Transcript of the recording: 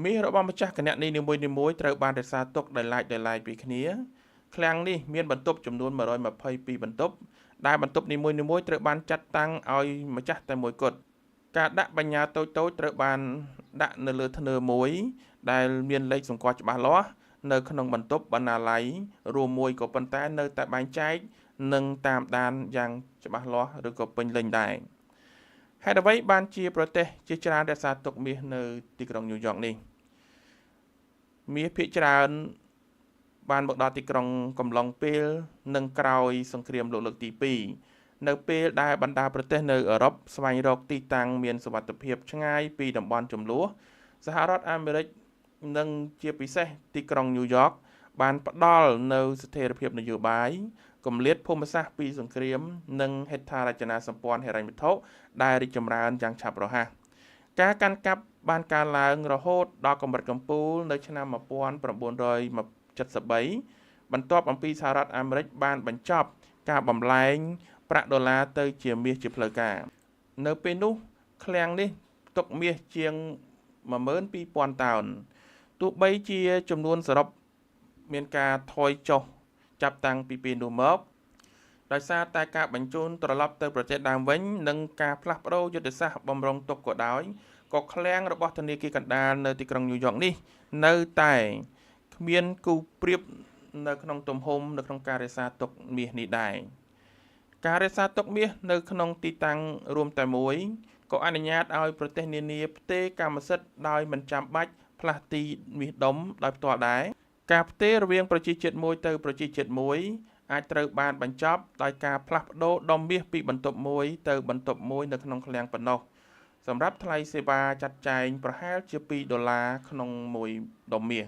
មាសរបស់ម្ចាស់គណនីនីមួយៗត្រូវបានរក្សាទុកដោយឡែកៗពីគ្នា ឃ្លាំងនេះមានបន្ទប់ចំនួន122បន្ទប់ ដែលបន្ទប់នីមួយៗត្រូវបានចាត់តាំងឲ្យម្ចាស់តែមួយគត់ ការដាក់បញ្ញើតូចៗត្រូវបានដាក់នៅលើធ្នើរមួយ ដែលមានលេខសម្គាល់ច្បាស់លាស់នៅក្នុងបន្ទប់បណ្ណាល័យរួមមួយក៏ប៉ុន្តែនៅតែបែងចែកនិងតាមដានយ៉ាងច្បាស់លាស់ឬក៏ពេញលេញដែរហេតុអ្វីបានជាប្រទេសជាច្រើនរក្សាទុកមាសនៅទីក្រុងញូវយ៉កនេះមាសភាគច្រើនបានមកដល់ទីក្រុងកំឡុងពេលនិងក្រោយសង្គ្រាមលោកលើកទី2នៅពេលដែលបណ្ដាប្រទេសនៅអឺរ៉ុបស្វែងរកទីតាំងមានសុវត្ថិភាពឆ្ងាយពីតំបន់ជម្លោះសហរដ្ឋអាមេរិកនិងជាពិសេសទីក្រុងញូវយ៉កបានផ្ដល់នៅស្ថិរភាពនយោបាយគម្លាតភូមិសាស្ត្រពីសង្គ្រាមនិងហេដ្ឋារចនាសម្ព័ន្ធហិរញ្ញវត្ថុដែលរីកចម្រើនយ៉ាងឆាប់រហ័សការកាន់កាប់បានកើនឡើងរហូតដល់កម្រិតកំពូលនៅឆ្នាំ1973បន្ទាប់អំពីសហរដ្ឋអាមេរិកបានបញ្ចប់ការបំលែងប្រាក់ដុល្លារទៅជាមាសជាផ្លូវការនៅពេលនោះឃ្លាំងនេះទុកមាសជាង12000តោនទោះបីជាចំនួនសរុបមានការថយចុះចាប់តាំងពីពេលនោះមកដោយសារតែការបញ្ជូនត្រឡប់ទៅប្រទេសដើមវិញនិងការផ្លាស់ប្ដូរយុទ្ធសាស្ត្របំរុងទុកក៏ដោយក៏ឃ្លាំងរបស់ធនាគារកណ្ដាលនៅទីក្រុងញូវយ៉កនេះនៅតែគ្មានគូប្រៀបនៅក្នុងទំហំនៅក្នុងការរក្សាទុកមាសនេះដែរការរក្សាទុកមាសនៅក្នុងទីតាំងរួមតែមួយក៏អនុញ្ញាតឲ្យប្រទេសនានាផ្ទេរកម្មសិទ្ធិដោយមិនចាំបាច់ផ្លាស់ទីមាសដុំដោយផ្ទាល់ដែរការផ្ទេររវាងប្រជាជាតិមួយទៅប្រជាជាតិមួយអាចត្រូវបានបញ្ចប់ដោយការផ្លាស់ប្ដូរដុំមាសពីបន្ទប់មួយទៅបន្ទប់មួយនៅក្នុងឃ្លាំងប៉ុណ្ណោះសម្រាប់ថ្លៃសេវាចាត់ចែងប្រហែលជា2ដុល្លារក្នុងមួយដុំមាស។